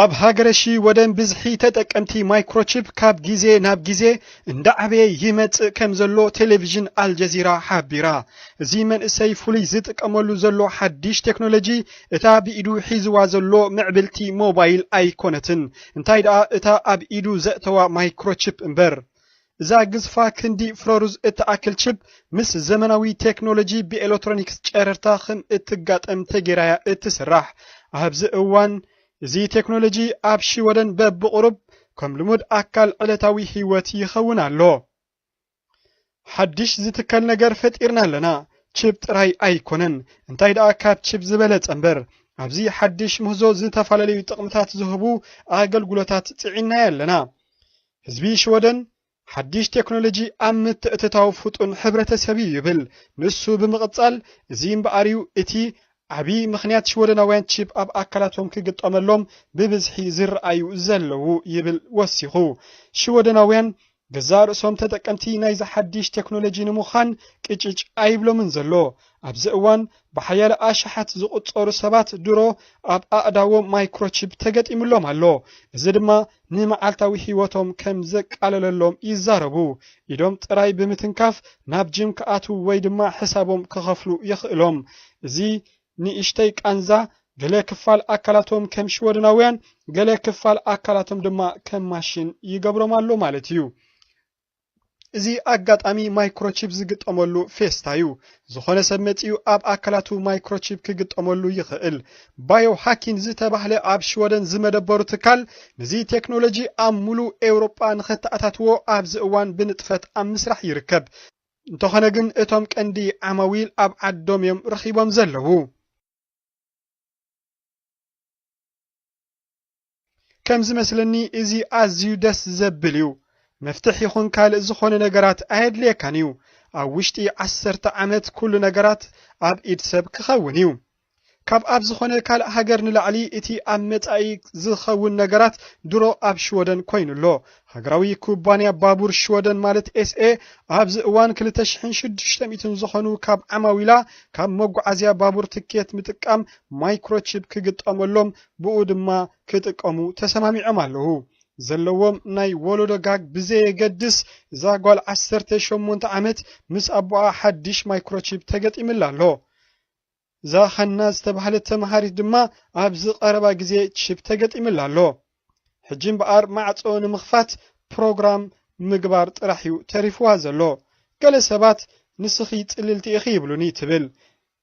ኣብ ሃገረ ሽወደን ብዝሒ ተጠቀምቲ ማይክሮቺፕ ካብ ግዜ ናብ ግዜ እንዳዓበየ ይመጽእ ከም ዘሎ ቴሌቪዥን ኣልጀዚራ ሓቢራ። እዚ መንእሰይ ፍሉይ ዝጥቀመሉ ዘሎ ሓድሽ ቴክኖሎጂ፣ እታ ብኢዱ ሒዝዋ ዘሎ ምዕብልቲ ሞባይል ኣይኮነትን፣ እንታይ ደኣ እታ ኣብ ኢዱ ዘእተዋ ማይክሮቺፕ እምበር። እዛ ግዝፋ ክንዲ ፍረሩዝ እትኣክል ቺፕ፣ ምስ ዘመናዊ ቴክኖሎጂ ብኤሌክትሮኒክስ ጨረርታ ከም እትጋጠም ተጌራያ እትስራሕ። ኣብዚ እዋን፣ እዚ ቴክኖሎጂ ኣብ ሽወደን በብቑሩብ ከም ልሙድ ኣካል ዕለታዊ ህይወት ይኸውን ኣሎ። ሓድሽ ዝትከል ነገር ፈጢርና ኣለና። ቺፕ ጥራይ ኣይኮነን፣ እንታይ ደኣ ካብ ቺፕ ዝበለጸ እምበር። ኣብዚ ሓድሽ ምህዞ ዝተፈላለዩ ጥቕምታት ዝህቡ ኣገልግሎታት ጽዒናዮ ኣለና። ህዝቢ ሽወደን ሓድሽ ቴክኖሎጂ ኣብ ምትእትታው ፍጡን ሕብረተሰብ እዩ ይብል። ንሱ ብምቕጻል፣ እዚ እምበኣር እዩ እቲ ዓቢ ምኽንያት ሽወደናውያን ቺፕ ኣብ ኣካላቶም ክግጠመሎም ብብዝሒ ዝረኣዩ ዘለዉ ይብል ወሲኹ። ሽወደናውያን ገዛእ ርእሶም ተጠቀምቲ ናይዚ ሓድሽ ቴክኖሎጂ ንምዃን ቅጭጭ ኣይብሎምን ዘሎ። ኣብዚ እዋን ብሓያለ ኣሽሓት ዝቑጸሩ ሰባት ድሮ ኣብ ኣእዳዎም ማይክሮቺፕ ተገጢሙሎም ኣሎ። እዚ ድማ ንመዓልታዊ ህይወቶም ከም ዘቃለለሎም ይዛረቡ። ኢዶም ጥራይ ብምትንካፍ ናብ ጅም ክኣትዉ ወይ ድማ ሕሳቦም ክኸፍሉ የኽእሎም። እዚ ንእሽተይ ቃንዛ ገለ ክፋል ኣካላቶም ከም ሽወደናውያን፣ ገለ ክፋል ኣካላቶም ድማ ከም ማሽን ይገብሮም ኣሎ ማለት እዩ። እዚ ኣጋጣሚ ማይክሮቺፕ ዝግጠመሉ ፌስታ እዩ። ዝኾነ ሰብ መጺኡ ኣብ ኣካላቱ ማይክሮቺፕ ክግጠመሉ ይኽእል። ባዮ ሃኪን ዝተባህለ ኣብ ሽወደን ዝመደበሩ ትካል፣ ነዚ ቴክኖሎጂ ኣብ ሙሉእ ኤውሮጳ ንኸተኣታትዎ ኣብዚ እዋን ብንጥፈት ኣብ ምስራሕ ይርከብ። እንተኾነ ግን፣ እቶም ቀንዲ ዓማዊል ኣብ ዓዶም እዮም ረኺቦም ዘለዉ። ከም ዝመስለኒ፣ እዚ ኣዝዩ ደስ ዘብል እዩ። መፍትሕ ይኹን ካልእ ዝኾነ ነገራት ኣየድልየካን እዩ። ኣብ ውሽጢ ዓሰርተ ዓመት ኩሉ ነገራት ኣብ ኢድ ሰብ ክኸውን እዩ። ካብ ኣብ ዝኾነ ካልእ ሃገር ንላዕሊ፣ እቲ ኣብ መጻኢ ዝኸውን ነገራት ድሮ ኣብ ሽወደን ኮይኑ ኣሎ። ሃገራዊ ኩባንያ ባቡር ሽወደን ማለት ኤስኤ፣ ኣብዚ እዋን ክልተ ሽሕን ሽዱሽተ ሚእትን ዝኾኑ ካብ ዓማዊላ ካብ መጓዓዝያ ባቡር ትኬት ምጥቃም ማይክሮቺፕ ክግጠመሎም፣ ብኡ ድማ ክጥቀሙ ተሰማሚዖም ኣለዉ። ዘለዎም ናይ ወለዶ ጋግ ብዘየገድስ፣ እዛ ጓል ዓሰርተ ሸሞንተ ዓመት ምስ ኣቦኣ ሓድሽ ማይክሮቺፕ ተገጢምላ ኣሎ። እዛ ሃና ዝተባህለት ተመሃሪት ድማ ኣብዚ ቀረባ ግዜ ቺፕ ተገጢምላ ኣሎ። ሕጂ እምበኣር ማዕጾ ንምኽፋት ፕሮግራም ምግባር ጥራሕ እዩ ተሪፍዋ ዘሎ። ገለ ሰባት፣ "ንስኺ ጽልልቲ ኢኺ" ይብሉኒ ትብል።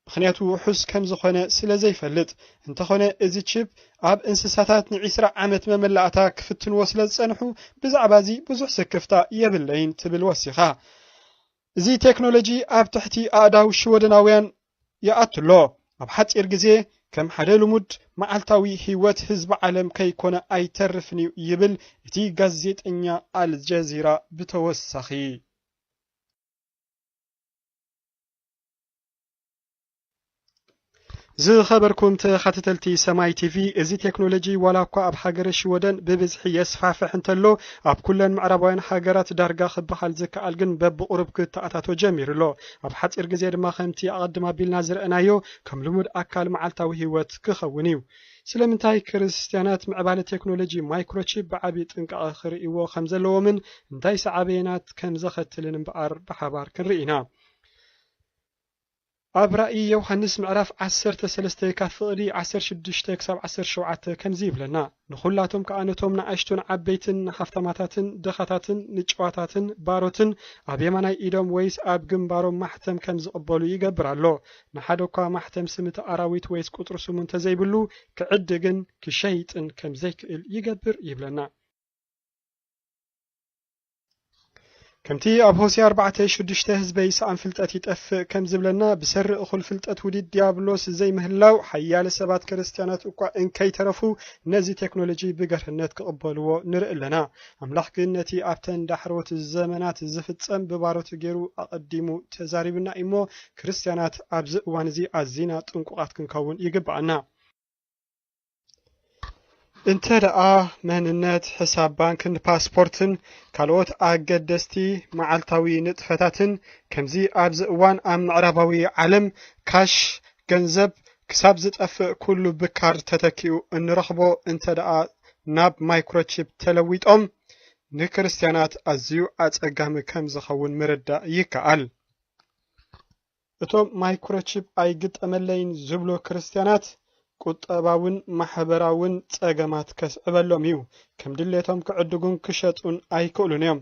ምኽንያቱ ውሑስ ከም ዝኾነ ስለ ዘይፈልጥ። እንተኾነ፣ እዚ ቺፕ ኣብ እንስሳታት ንዒስራ ዓመት መመላእታ ክፍትንዎ ስለ ዝጸንሑ፣ ብዛዕባ እዚ ብዙሕ ስክፍታ የብለይን ትብል ወሲኻ። እዚ ቴክኖሎጂ ኣብ ትሕቲ ኣእዳው ሽወደናውያን ይኣቱ ኣሎ። ኣብ ሓጺር ግዜ፣ ከም ሓደ ልሙድ መዓልታዊ ህይወት ህዝቢ ዓለም ከይኮነ ኣይተርፍን እዩ ይብል እቲ ጋዜጠኛ ኣልጀዚራ ብተወሳኺ። ዝኸበርኩም ተኸታተልቲ ሰማይ ቲቪ፣ እዚ ቴክኖሎጂ ዋላ እኳ ኣብ ሃገረ ሽወደን ብብዝሒ የስፋፍሕ እንተሎ፣ ኣብ ኩለን ምዕራባውያን ሃገራት ዳርጋ ክበሃል ዝከኣል ግን በብቑሩብ ክተኣታቶ ጀሚሩ ኣሎ። ኣብ ሓጺር ግዜ ድማ ከምቲ ኣቐድም ኣቢልና ዝረኣናዮ ከም ልሙድ ኣካል መዓልታዊ ህይወት ክኸውን እዩ። ስለምንታይ ክርስትያናት ምዕባለ ቴክኖሎጂ ማይክሮቺፕ ብዓቢ ጥንቃቐ ክርእይዎ ከም ዘለዎምን እንታይ ሳዕቤናት ከም ዘኸትልን እምበኣር ብሓባር ክንርኢ ኢና። ኣብ ራእይ ዮሃንስ ምዕራፍ ዓሰርተ ሰለስተ ካብ ፍቕዲ ዓሰርተ ሽዱሽተ ክሳብ ዓሰርተ ሸውዓተ ከምዚ ይብለና፣ "ንኹላቶም ከኣ ነቶም ንኣሽቱን ዓበይትን፣ ንሃብታማታትን ድኻታትን፣ ንጭዋታትን ባሮትን ኣብ የማናይ ኢዶም ወይስ ኣብ ግንባሮም ማሕተም ከም ዝቕበሉ ይገብር ኣሎ። ንሓደ እኳ ማሕተም ስም እቲ ኣራዊት ወይስ ቁጽሪ ስሙ እንተዘይብሉ፣ ክዕድግን ክሸይጥን ከም ዘይክእል ይገብር" ይብለና። ከምቲ ኣብ ሆሴዕ ኣርባዕተ ሽዱሽተ "ህዝበይ ሰኣን ፍልጠት ይጠፍእ" ከም ዝብለና፣ ብሰሪ እኹል ፍልጠት ውዲት ዲያብሎስ ዘይምህላው፣ ሓያለ ሰባት ክርስትያናት እኳ እንከይተረፉ ነዚ ቴክኖሎጂ ብገርህነት ክቕበልዎ ንርኢ ኣለና። ኣምላኽ ግን ነቲ ኣብተን ዳሕሮት ዘመናት ዝፍጸም ብባሮት ገይሩ ኣቐዲሙ ተዛሪቡና እዩ'ሞ፣ ክርስትያናት ኣብዚ እዋን እዚ ኣዚና ጥንቁቓት ክንከውን ይግብኣና። እንተ ደኣ መንነት፣ ሕሳብ ባንክን ፓስፖርትን ካልኦት ኣገደስቲ መዓልታዊ ንጥፈታትን፣ ከምዚ ኣብዚ እዋን ኣብ ምዕራባዊ ዓለም ካሽ፣ ገንዘብ፣ ክሳብ ዝጠፍእ ኩሉ ብካርድ ተተኪኡ እንረኽቦ እንተ ደኣ ናብ ማይክሮቺፕ ተለዊጦም ንክርስትያናት ኣዝዩ ኣጸጋሚ ከም ዝኸውን ምርዳእ ይከኣል። እቶም ማይክሮቺፕ ኣይግጠመለይን ዝብሉ ክርስትያናት ቁጠባውን ማሕበራውን ጸገማት ከስዕበሎም እዩ። ከም ድሌቶም ክዕድጉን ክሸጡን ኣይክእሉን እዮም።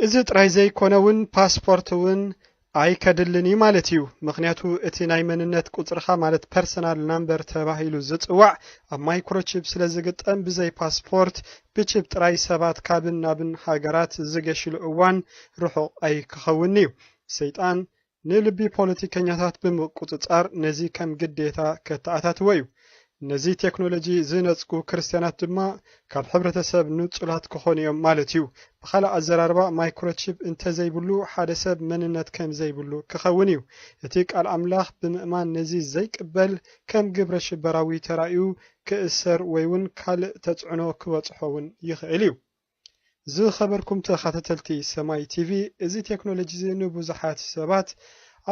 እዚ ጥራይ ዘይኮነ እውን ፓስፖርት እውን ኣይከድልን እዩ ማለት እዩ። ምኽንያቱ እቲ ናይ መንነት ቁጽርኻ ማለት ፐርሰናል ናምበር ተባሂሉ ዝጽዋዕ ኣብ ማይክሮቺፕ ስለ ዝግጠም ብዘይ ፓስፖርት ብቺፕ ጥራይ ሰባት ካብን ናብን ሃገራት ዝገሽሉ እዋን ርሑቕ ኣይክኸውን እዩ። ሰይጣን ንልቢ ፖለቲከኛታት ብምቁጽጻር ነዚ ከም ግዴታ ከተኣታትዎ እዩ። ነዚ ቴክኖሎጂ ዝነጽጉ ክርስትያናት ድማ ካብ ሕብረተሰብ ንጹላት ክኾኑ እዮም ማለት እዩ። ብኻልእ ኣዘራርባ ማይክሮቺፕ እንተዘይብሉ ሓደ ሰብ መንነት ከም ዘይብሉ ክኸውን እዩ። እቲ ቃል ኣምላኽ ብምእማን ነዚ ዘይቅበል ከም ግብረ ሽበራዊ ተራእዩ ክእሰር ወይ እውን ካልእ ተጽዕኖ ክበጽሖ እውን ይኽእል እዩ። ዝኸበርኩም ተኸታተልቲ ሰማይ ቲቪ፣ እዚ ቴክኖሎጂ እዚ ንብዙሓት ሰባት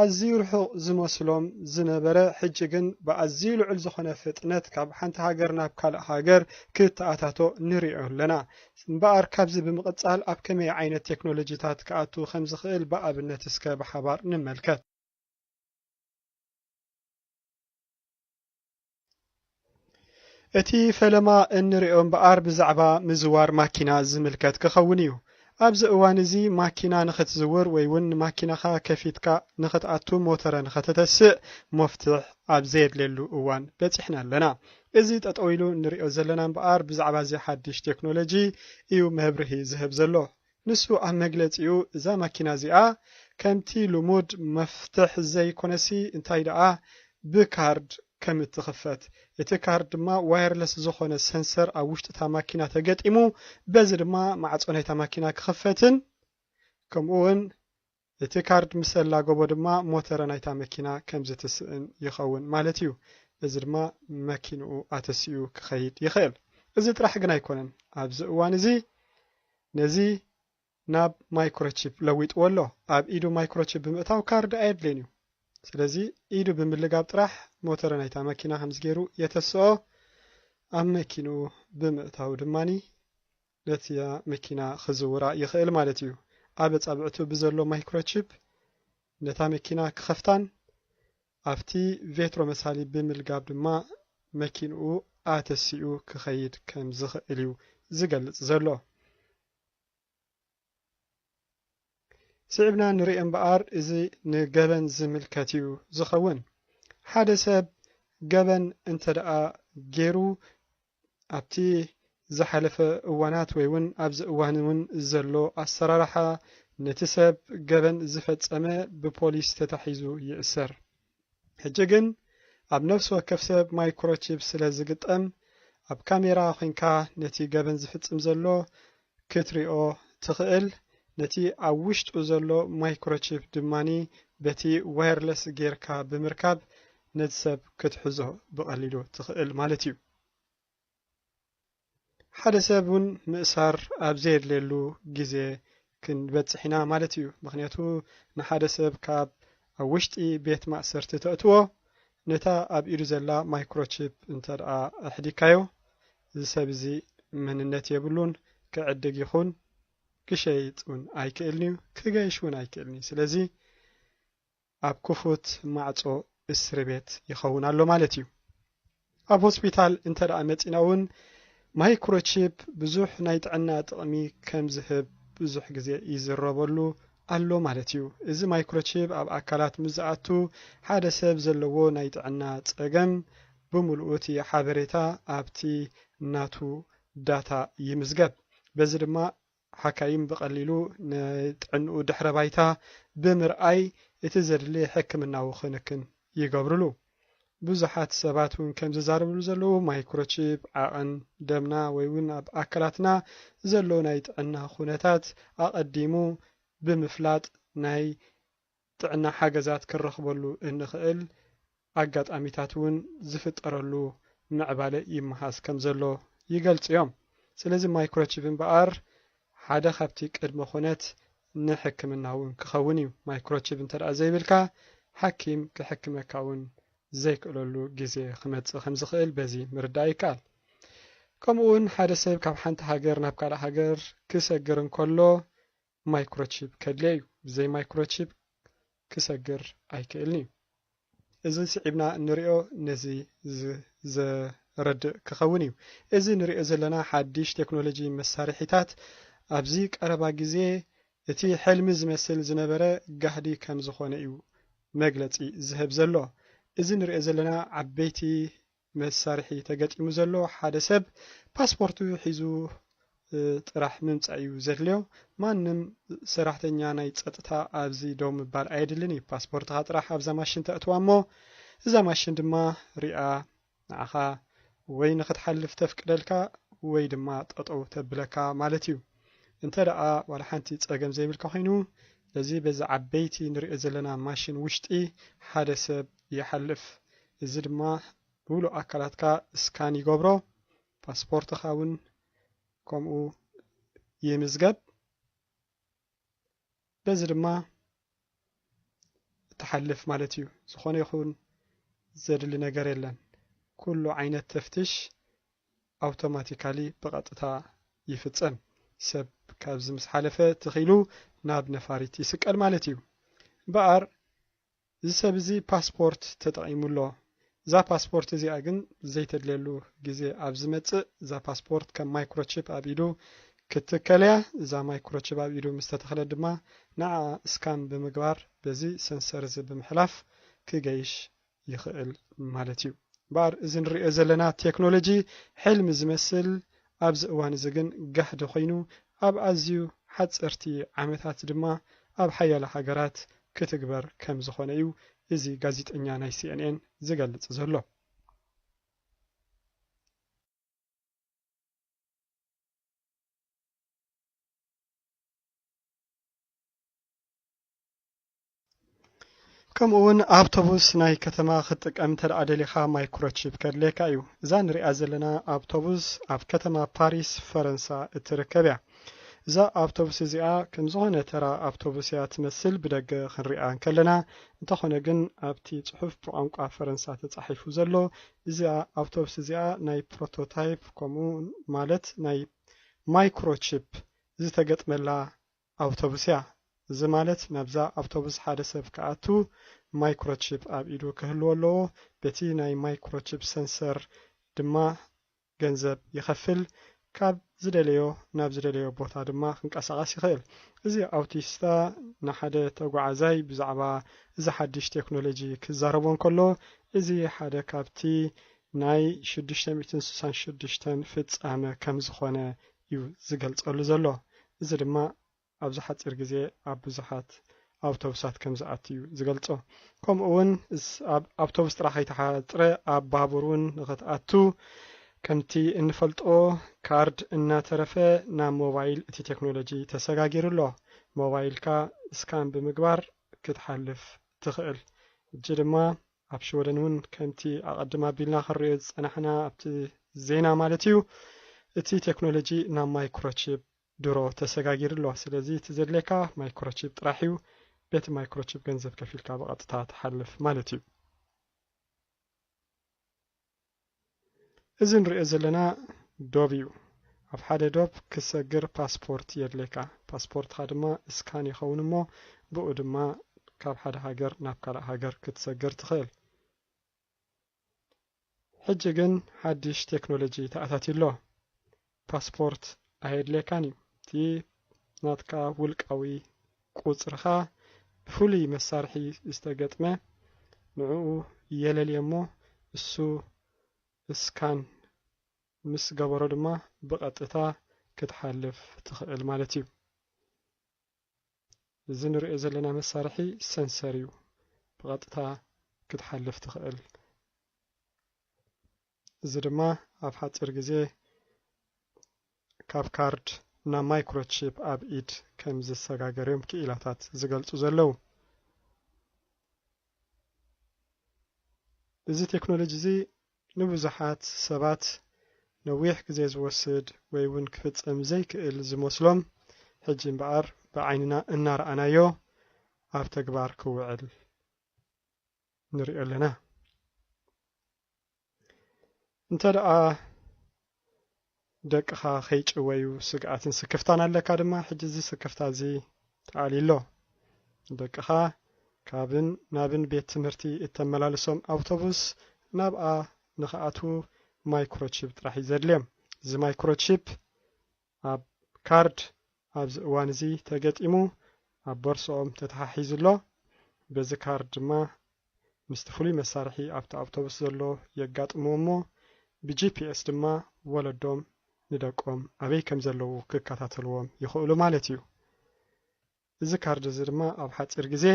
ኣዝዩ ርሑቕ ዝመስሎም ዝነበረ፣ ሕጂ ግን ብኣዝዩ ልዑል ዝኾነ ፍጥነት ካብ ሓንቲ ሃገር ናብ ካልእ ሃገር ክተኣታቶ ንሪኦ ኣለና። እምበኣር ካብዚ ብምቕጻል ኣብ ከመይ ዓይነት ቴክኖሎጂታት ክኣቱ ከም ዝኽእል ብኣብነት እስከ ብሓባር ንመልከት። እቲ ፈለማ እንሪኦ እምበኣር ብዛዕባ ምዝዋር ማኪና ዝምልከት ክኸውን እዩ። ኣብዚ እዋን እዚ ማኪና ንኽትዝውር ወይ እውን ንማኪናኻ ከፊትካ ንኽትኣቱ ሞተረ ንኸተተስእ መፍትሕ ኣብ ዘየድልየሉ እዋን በጺሕና ኣለና። እዚ ጠጠው ኢሉ እንሪኦ ዘለና እምበኣር ብዛዕባ እዚ ሓድሽ ቴክኖሎጂ እዩ መብርሂ ዝህብ ዘሎ። ንሱ ኣብ መግለጺኡ፣ እዛ ማኪና እዚኣ ከምቲ ልሙድ መፍትሕ ዘይኮነሲ፣ እንታይ ደኣ ብካርድ ከም እትኽፈት፣ እቲ ካርድ ድማ ዋየርለስ ዝኾነ ሰንሰር ኣብ ውሽጢ እታ ማኪና ተገጢሙ፣ በዚ ድማ ማዕጾ ናይታ ማኪና ክኽፈትን ከምኡ እውን እቲ ካርድ ምስ ኣላገቦ ድማ ሞተረ ናይታ መኪና ከም ዝትስእን ይኸውን ማለት እዩ። እዚ ድማ መኪንኡ ኣተሲኡ ክኸይድ ይኽእል። እዚ ጥራሕ ግን ኣይኮነን። ኣብዚ እዋን እዚ ነዚ ናብ ማይክሮቺፕ ለዊጥዎ ኣሎ። ኣብ ኢዱ ማይክሮቺፕ ብምእታው ካርድ ኣየድልዮን እዩ። ስለዚ ኢዱ ብምልጋብ ጥራሕ ሞተረ ናይታ መኪና ከምዚ ገይሩ የተስኦ፣ ኣብ መኪንኡ ብምእታው ድማኒ ነቲ መኪና ክዝውራ ይኽእል ማለት እዩ። ኣብ ኣጻብዕቱ ብዘሎ ማይክሮቺፕ ነታ መኪና ክኸፍታን ኣብቲ ቬትሮ መሳሊ ብምልጋብ ድማ መኪንኡ ኣተሲኡ ክኸይድ ከም ዝኽእል እዩ ዝገልጽ ዘሎ። ስዒብና ንርእዮ እምበኣር፣ እዚ ንገበን ዝምልከት እዩ ዝኸውን። ሓደ ሰብ ገበን እንተ ደኣ ገይሩ፣ ኣብቲ ዝሓለፈ እዋናት ወይ እውን ኣብዚ እዋን እውን ዘሎ ኣሰራርሓ፣ ነቲ ሰብ ገበን ዝፈጸመ ብፖሊስ ተታሒዙ ይእሰር። ሕጂ ግን ኣብ ነፍሲ ወከፍ ሰብ ማይክሮቺፕ ስለ ዝግጠም፣ ኣብ ካሜራ ኮይንካ ነቲ ገበን ዝፍጽም ዘሎ ክትሪኦ ትኽእል። ነቲ ኣብ ውሽጡ ዘሎ ማይክሮቺፕ ድማኒ በቲ ዋየርለስ ጌርካ ብምርካብ ነቲ ሰብ ክትሕዞ ብቐሊሉ ትኽእል ማለት እዩ። ሓደ ሰብ እውን ምእሳር ኣብ ዘየድልየሉ ግዜ ክንበጽሕ ኢና ማለት እዩ። ምኽንያቱ ንሓደ ሰብ ካብ ኣብ ውሽጢ ቤት ማእሰርቲ ተእትዎ፣ ነታ ኣብ ኢዱ ዘላ ማይክሮቺፕ እንተ ደኣ ኣሕዲግካዮ፣ እዚ ሰብ እዚ መንነት የብሉን፣ ክዕድግ ይኹን ክሸይጥ እውን ኣይክእልን እዩ፣ ክገይሽ እውን ኣይክእልን እዩ። ስለዚ ኣብ ክፉት ማዕጾ እስሪ ቤት ይኸውን ኣሎ ማለት እዩ። ኣብ ሆስፒታል እንተ ደኣ መጺና እውን ማይክሮቺፕ ብዙሕ ናይ ጥዕና ጥቕሚ ከም ዝህብ ብዙሕ ግዜ ይዝረበሉ ኣሎ ማለት እዩ። እዚ ማይክሮቺፕ ኣብ ኣካላት ምስ ዝኣቱ ሓደ ሰብ ዘለዎ ናይ ጥዕና ጸገም ብምልኡ እቲ ሓበሬታ ኣብቲ ናቱ ዳታ ይምዝገብ። በዚ ድማ ሓካይም ብቐሊሉ ንጥዕንኡ ድሕረ ባይታ ብምርኣይ እቲ ዘድሊ ሕክምናዊ ክንክን ይገብርሉ። ብዙሓት ሰባት እውን ከም ዝዛረብሉ ዘለዉ ማይክሮቺፕ ዓቐን ደምና ወይ እውን ኣብ ኣካላትና ዘሎ ናይ ጥዕና ኩነታት ኣቐዲሙ ብምፍላጥ ናይ ጥዕና ሓገዛት ክንረኽበሉ እንኽእል ኣጋጣሚታት እውን ዝፍጠረሉ ምዕባለ ይመሃዝ ከም ዘሎ ይገልጹ እዮም። ስለዚ ማይክሮቺፕ እምበኣር ሓደ ካብቲ ቅድመ ኩነት ንሕክምና እውን ክኸውን እዩ። ማይክሮቺፕ እንተ ደኣ ዘይብልካ ሓኪም ክሕክመካ እውን ዘይክእለሉ ግዜ ክመጽእ ከም ዝኽእል በዚ ምርዳእ ይከኣል። ከምኡ እውን ሓደ ሰብ ካብ ሓንቲ ሃገር ናብ ካልእ ሃገር ክሰግር እንከሎ ማይክሮቺፕ ከድልዮ እዩ። ብዘይ ማይክሮቺፕ ክሰግር ኣይክእልን እዩ። እዚ ስዒብና እንሪኦ ነዚ ዝ-፣ ዘረድእ ክኸውን እዩ። እዚ ንሪኦ ዘለና ሓድሽ ቴክኖሎጂ መሳርሒታት ኣብዚ ቀረባ ግዜ እቲ ሕልሚ ዝመስል ዝነበረ ጋህዲ ከም ዝኾነ እዩ መግለጺ ዝህብ ዘሎ። እዚ ንሪኦ ዘለና ዓበይቲ መሳርሒ ተገጢሙ ዘሎ ሓደ ሰብ ፓስፖርቱ ሒዙ፣ እ፣ ጥራሕ ምምጻእ እዩ ዘድልዮ። ማንም ሰራሕተኛ ናይ ጸጥታ ኣብዚ ደው ምባል ኣየድልን እዩ። ፓስፖርትኻ ጥራሕ ኣብዛ ማሽን ተእትዋ እሞ እዛ ማሽን ድማ ሪኣ ንዓኻ ወይ ንኽትሓልፍ ተፍቅደልካ ወይ ድማ ጠጠው ተብለካ ማለት እዩ። እንተ ደኣ ዋላ ሓንቲ ጸገም ዘይብልካ ኮይኑ፣ እዚ በዚ ዓበይቲ ንሪኦ ዘለና ማሽን ውሽጢ ሓደ ሰብ ይሓልፍ። እዚ ድማ ብምሉእ ኣካላትካ ስካን ይገብሮ፣ ፓስፖርትኻ እውን ከምኡ ይምዝገብ። በዚ ድማ እትሓልፍ ማለት እዩ። ዝኾነ ይኹን ዘድሊ ነገር የለን። ኩሉ ዓይነት ተፍትሽ ኣውቶማቲካሊ ብቐጥታ ይፍጸም። ሰብ ካብዚ ምስ ሓለፈ ትኽ ኢሉ ናብ ነፋሪት ይስቀል ማለት እዩ። እምበኣር እዚ ሰብ እዚ ፓስፖርት ተጠቒሙ ኣሎ። እዛ ፓስፖርት እዚኣ ግን ዘይተድልየሉ ግዜ ኣብ ዝመጽእ እዛ ፓስፖርት ከም ማይክሮቺፕ ኣብ ኢዱ ክትትከል እያ። እዛ ማይክሮቺፕ ኣብ ኢዱ ምስ ተተኽለት ድማ ንዓ ስካን ብምግባር በዚ ሰንሰር እዚ ብምሕላፍ ክገይሽ ይኽእል ማለት እዩ። እምበኣር እዚ ንሪኦ ዘለና ቴክኖሎጂ ሕልሚ ዝመስል ኣብዚ እዋን እዚ ግን ጋህዲ ኮይኑ ኣብ ኣዝዩ ሓፀርቲ ዓመታት ድማ ኣብ ሓያለ ሃገራት ክትግበር ከም ዝኾነ እዩ እዚ ጋዜጠኛ ናይ ሲ ኤን ኤን ዝገልጽ ዘሎ። ከምኡ እውን ኣውቶቡስ ናይ ከተማ ክትጥቀም እንተ ደኣ ደሊኻ ማይክሮቺፕ ከድልየካ እዩ። እዛ ንሪኣ ዘለና ኣውቶቡስ ኣብ ከተማ ፓሪስ ፈረንሳ እትርከብ እያ። እዛ ኣውቶቡስ እዚኣ ከም ዝኾነ ተራ ኣውቶቡስ እያ ትመስል ብደገ ክንሪኣ እንከለና፣ እንተኾነ ግን ኣብቲ ጽሑፍ ብቋንቋ ፈረንሳ ተጻሒፉ ዘሎ እዚኣ ኣውቶቡስ እዚኣ ናይ ፕሮቶታይፕ ከምኡ ማለት ናይ ማይክሮቺፕ ዝተገጥመላ ኣውቶቡስ እያ። እዚ ማለት ናብዛ ኣውቶቡስ ሓደ ሰብ ክኣቱ ማይክሮቺፕ ኣብ ኢዱ ክህልዎ ኣለዎ። በቲ ናይ ማይክሮቺፕ ሰንሰር ድማ ገንዘብ ይኸፍል። ካብ ዝደለዮ ናብ ዝደለዮ ቦታ ድማ ክንቀሳቐስ ይኽእል። እዚ ኣውቲስታ ንሓደ ተጓዓዛይ ብዛዕባ እዚ ሓድሽ ቴክኖሎጂ ክዛረቦ እንከሎ፣ እዚ ሓደ ካብቲ ናይ ሽዱሽተ ሚእትን ስሳን ሽዱሽተን ፍጻመ ከም ዝኾነ እዩ ዝገልጸሉ ዘሎ። እዚ ድማ ኣብዚ ሓጺር ግዜ ኣብ ብዙሓት ኣውቶቡሳት ከም ዝኣቱ እዩ ዝገልጾ። ከምኡ እውን እስ-፣ ኣብ ኣውቶቡስ ጥራሕ ከይተሓጽረ ኣብ ባቡር እውን ንኽትኣቱ ከምቲ እንፈልጦ ካርድ እናተረፈ ናብ ሞባይል እቲ ቴክኖሎጂ ተሰጋጊሩ ኣሎ። ሞባይልካ ስካን ብምግባር ክትሓልፍ ትኽእል። ሕጂ ድማ ኣብ ሽወደን እውን ከምቲ ኣቐድም ኣቢልና ክንሪኦ ዝጸናሕና ኣብቲ ዜና ማለት እዩ፣ እቲ ቴክኖሎጂ ናብ ማይክሮቺፕ ድሮ ተሰጋጊሩ ኣሎ። ስለዚ እቲ ዘድልየካ ማይክሮቺፕ ጥራሕ እዩ። በቲ ማይክሮቺፕ ገንዘብ ከፊልካ ብቐጥታ ትሓልፍ ማለት እዩ። እዚ ንሪኦ ዘለና ዶብ እዩ። ኣብ ሓደ ዶብ ክሰግር ፓስፖርት የድልየካ። ፓስፖርትኻ ድማ ስካን ይኸውን እሞ ብኡ ድማ ካብ ሓደ ሃገር ናብ ካልእ ሃገር ክትሰግር ትኽእል። ሕጂ ግን ሓድሽ ቴክኖሎጂ ተኣታትዩ ኣሎ። ፓስፖርት ኣየድልየካን እዩ። እቲ ናትካ ውልቃዊ ቁጽርኻ ብፍሉይ መሳርሒ ዝተገጥመ ንዕኡ የለልዮ እሞ እሱ ስካን ምስ ገበሮ ድማ ብቐጥታ ክትሓልፍ ትኽእል ማለት እዩ። እዚ ንሪኦ ዘለና መሳርሒ ሰንሰር እዩ። ብቐጥታ ክትሓልፍ ትኽእል። እዚ ድማ ኣብ ሓፂር ግዜ ካብ ካርድ ናብ ማይክሮቺፕ ኣብ ኢድ ከም ዝሰጋገር እዮም ክኢላታት ዝገልፁ ዘለዉ። እዚ ቴክኖሎጂ እዚ ንብዙሓት ሰባት ነዊሕ ግዜ ዝወስድ ወይ እውን ክፍጸም ዘይክእል ዝመስሎም፣ ሕጂ እምበኣር ብዓይንና እናረኣናዮ ኣብ ተግባር ክውዕል ንሪኦ ኣለና። እንተ ደኣ ደቅኻ ከይጭወዩ ስግኣትን ስክፍታን ኣለካ ድማ፣ ሕጂ እዚ ስክፍታ እዚ ተኣልዩ ኣሎ። ደቅኻ ካብን ናብን ቤት ትምህርቲ እተመላልሶም ኣውቶቡስ ናብኣ ንኽኣትዉ ማይክሮቺፕ ጥራሕ እዩ ዘድልዮም። እዚ ማይክሮቺፕ ኣብ ካርድ ኣብዚ እዋን እዚ ተገጢሙ ኣብ ቦርስኦም ተተሓሒዙ ኣሎ። በዚ ካርድ ድማ ምስቲ ፍሉይ መሳርሒ ኣብቲ ኣውቶቡስ ዘሎ የጋጥምዎ እሞ ብጂፒኤስ ድማ ወለዶም ንደቆም ኣበይ ከም ዘለዉ ክከታተልዎም ይኽእሉ ማለት እዩ። እዚ ካርድ እዚ ድማ ኣብ ሓፂር ግዜ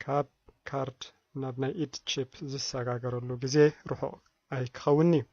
ካብ ካርድ ናብ ናይ ኢድ ቺፕ ዝሰጋገረሉ ግዜ ርሑቕ ኣይክኸውን እዩ።